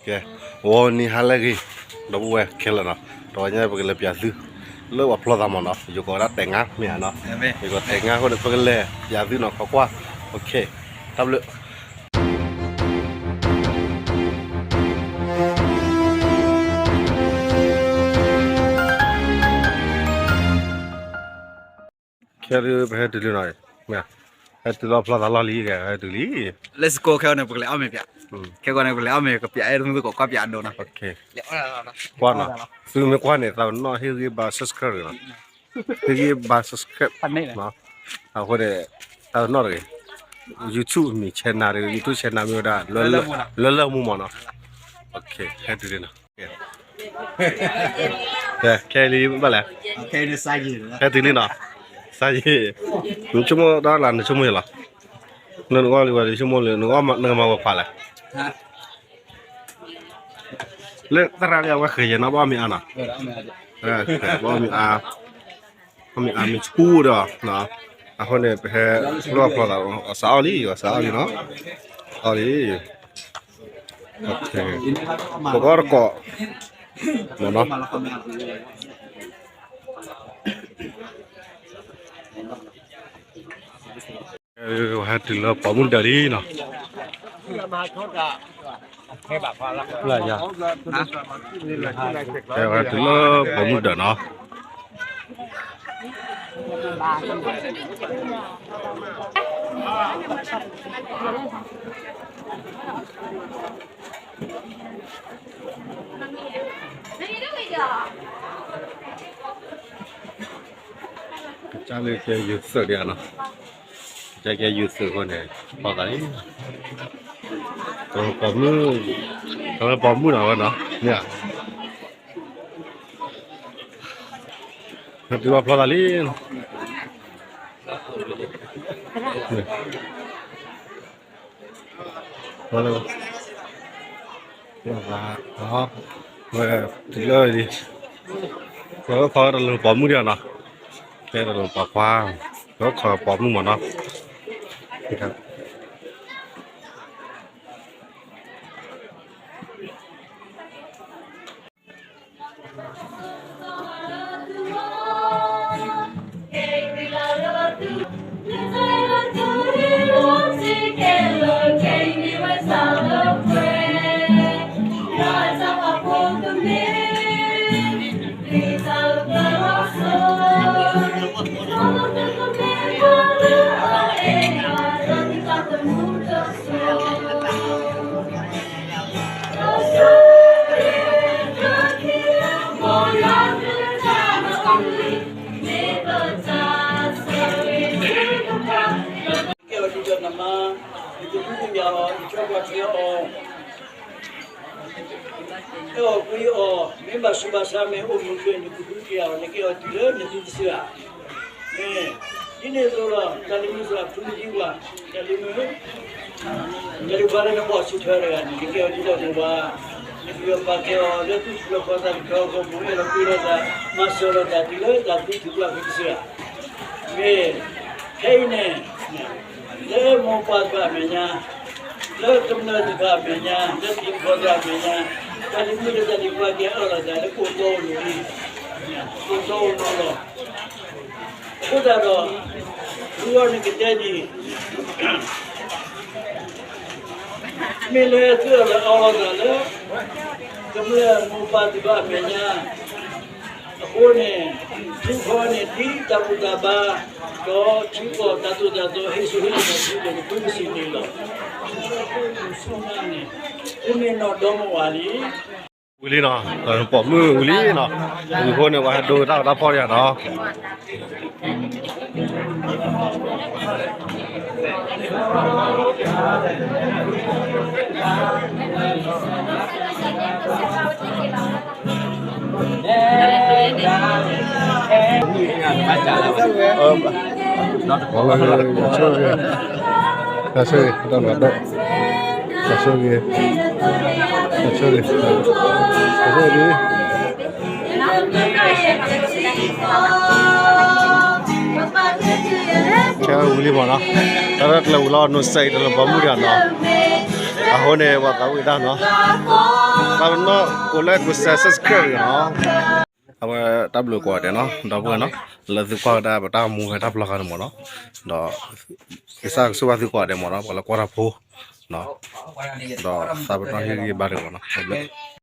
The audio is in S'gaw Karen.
ကဲ, ဂီၤနံၤဟါလၢအဂ့ၤ, ဒီပုၢ်ဝဲၢ်ခဲလၢာ်နီၤ, တဂီၤညါပကလဲၤပၠးသု လၢပှၤဖျီသးမးနီၤ, ယိၤကီးဝဲဒၣ်တဲာ်ငါမ့ၢ်ဧါနီၤ, ယိၤကီးတဲာ်ငါအဃိန့ၣ် ပကလဲၤပၠးသုနီၤ ခိးကွၢ်, တၢ်ဘျုး ခဲဒုးပဟဲတုၤလံနီၤ, ဟဲတုၤလီၤဖျီသးလီၢ်လံ ကဲ ဟဲတုၤလံ, Let's go ခဲအံၤန့ၣ် ပကလဲၤအီၣ်မ့ၤပၠး, ခဲကီးန့ၣ် ပကလဲၤအီၣ်မ့ၤ ကပၠးအဲၣ်တမုၢ်သကိးကွၢ်ပၠးအဒိနီၤ, ကွၢ်နီၤ, သုမ့ၢ်ကွၢ်န့ၣ် သးပနီၣ်ဟ့ၣ်ဂံၢ်ဘါ subscribe နီၤ, ဟ့ၣ်ဂံၢ်ဘါ subscribe နီၤ, အဃိန့ၣ် သးပနီၣ်တဂ့ၤ, YouTube မံၤ channel တဂ့ၤ YouTube channel မ့ၢ်ဝဲဒၣ် လၢလၢမူမးနီၤ, ဟဲတုၤလံနီၤ ကဲ ခဲလံဘၣ်လဲၣ်, ဟဲတုၤလံနီၤ, စါယံၤ, နဆိကမိၣ်တၢ်လၢနဆိကမိၣ်ယလီၤ, နနကအီၣ်လံဝဲ နဆိကမိၣ်လၢ နကမၤဝဲခွါလဲၣ်, လၢသရၣ်လၢအဝဲဃဲၤယဲနီၤ ဘၣ်မ့ၢ်အါနီၤ, ဘၣ်မ့ၢ်အါ, ဘၣ်မ့ၢ်အါမ့ၢ်ဆူၣ်ဒီး, အဃိန့ၣ် ပဟဲလီၢ်ဖျီသး အစးအီၣ်လံ အစးအီၣ်လံနီၤ, အီၣ်လံ ပကအီၣ်တကိး, မ့ၢ်နီၤ, ဟဲတုၤလၢပိာ်မုၣ်ဒၢးလံနီၤ, ဟဲတုၤလၢပိာ်မုၣ်ဒၢးနီၤ. ကစၢ်လၢကဲယိၤသုးဒံးနီၤ, ကစၢ်ကဲယိၤသုးအဃိန့ၣ် ဖျီသးလံ, ပိာ်မုၣ်, ပိာ်မုၣ်နီၤဝဲနီၤ, မ့ၢ်ဧါ, တုၤလီၤဖျီသးလံ, ဝဲတုၤလၢလံ, ဝဲခိးတလၢပိာ်မုၣ်ဒံးနီၤ, ကဲတလၢပိာ်ခွါ, ဝဲခိးပိာ်မုၣ်မးနီၤ. Keo dito nama, ito kuku ya o, ito kwa tio o. Eo kui o, member suba same o mungkin ni kuku ya o, ni keo dito ni kuku sira. Ni, ini tu lo, tali musa, tuli jiwa, tali mu. Jadi bala na kwa sutra ni, ni keo dito muba. Ni keo pa keo, le tu sulo kwa ta keo ko mu, elo kui lo ta, masolo ta, dilo ta, tu tu kwa kuku sira. မ့ၢ်ဖဲအံၤန့ၣ် လၢမိၢ်ပၢ်တဖၣ်အမဲာ်ညါ, လၢကမျၢၢ်တဖၣ်အမဲာ်ညါ, လၢတံၤသကိးတဖၣ်အမဲာ်ညါ, တၢ်တမုာ်လၢတၢ်ဒံးပှၤကဲအၢၣ်လီၤသးလၢကအိၣ်တီအိၣ်လိၤလံ, ကအိၣ်တီအိၣ်လိၤလီၤ. အဃိသတးဒီး သုဝဲန့ၣ်ကတဲဒ်အံၤ, မ့ၢ်လၢသုအၢၣ်လီၤအီလီၤသးလၢ ကမျၢၢ်မိၢ်ပၢ်တဖၣ်အမဲာ်ညါ အဃိန့ၣ် သုဖီန့ၣ် ဒ်တၢ်ဘူၣ်တၢ်ဘါ ဒီးထံကီၢ်တၢ်သိၣ်တၢ်သီ ဟ့ၣ်ဆူၣ်ဟ့ၣ်လီၤသုန့ၣ် သုကစံးန့ၣ်လီၤ. န့ၣ် သုမ့ၢ်နီၢ်ဒီမါဝၤလံ ဝံၤလံနီၤ, ပိာ်မုၣ်ဝံၤလံနီၤ, အဃိန့ၣ် ပှၤဟဲဒိတၢ်အီၣ်တၢ်ဖီၣ်ယၤနီၤ. တၢ်ဆိၣ်ဂ့ၤ, တၢ်ဆိၣ်ဂ့ၤ, တၢ်ဆိၣ်ဂ့ၤ, တၢ်ဆိၣ်ဂ့ၤ, တၢ်ဆိၣ်ဂ့ၤ, ခဲဝံၤလံမးနီၤ, တၢ်ရဲၣ်ကျဲၤဝံၤလီၤ နိစဲးအံၤ တလၢပိာ်မုၣ်ဒံးနီၤ, အဃိန့ၣ် ပှၤသးဝံၣ်တၢ်နီၤ. သးပနီၣ် ကိးလၢကိးစဲး subscribe နီၤ. အဝဲတၢ်ဘျုးကိးဂၤဒဲးနီၤ ဒီပုၢ်ဝဲၢ်နီၤ, လၢသုကွၢ်ဝဲဒၣ်ပတၢ်မူဝဲတၢ်ပျီဃာ်န့ၣ်မ့ၢ်နီၤ, ဒီး ကစၢ်ကဆိၣ်ဂ့ၤသုကိးဂၤဒဲးမ့ၢ်နီၤ ပှၤလၢကွၢ်တၢ်ဖိ ဒီးသးပနီၣ်ဟ့ၣ်ဂံၢ်ဘါတက့ၢ်မ့ၢ်နီၤ တၢ်ဘျုး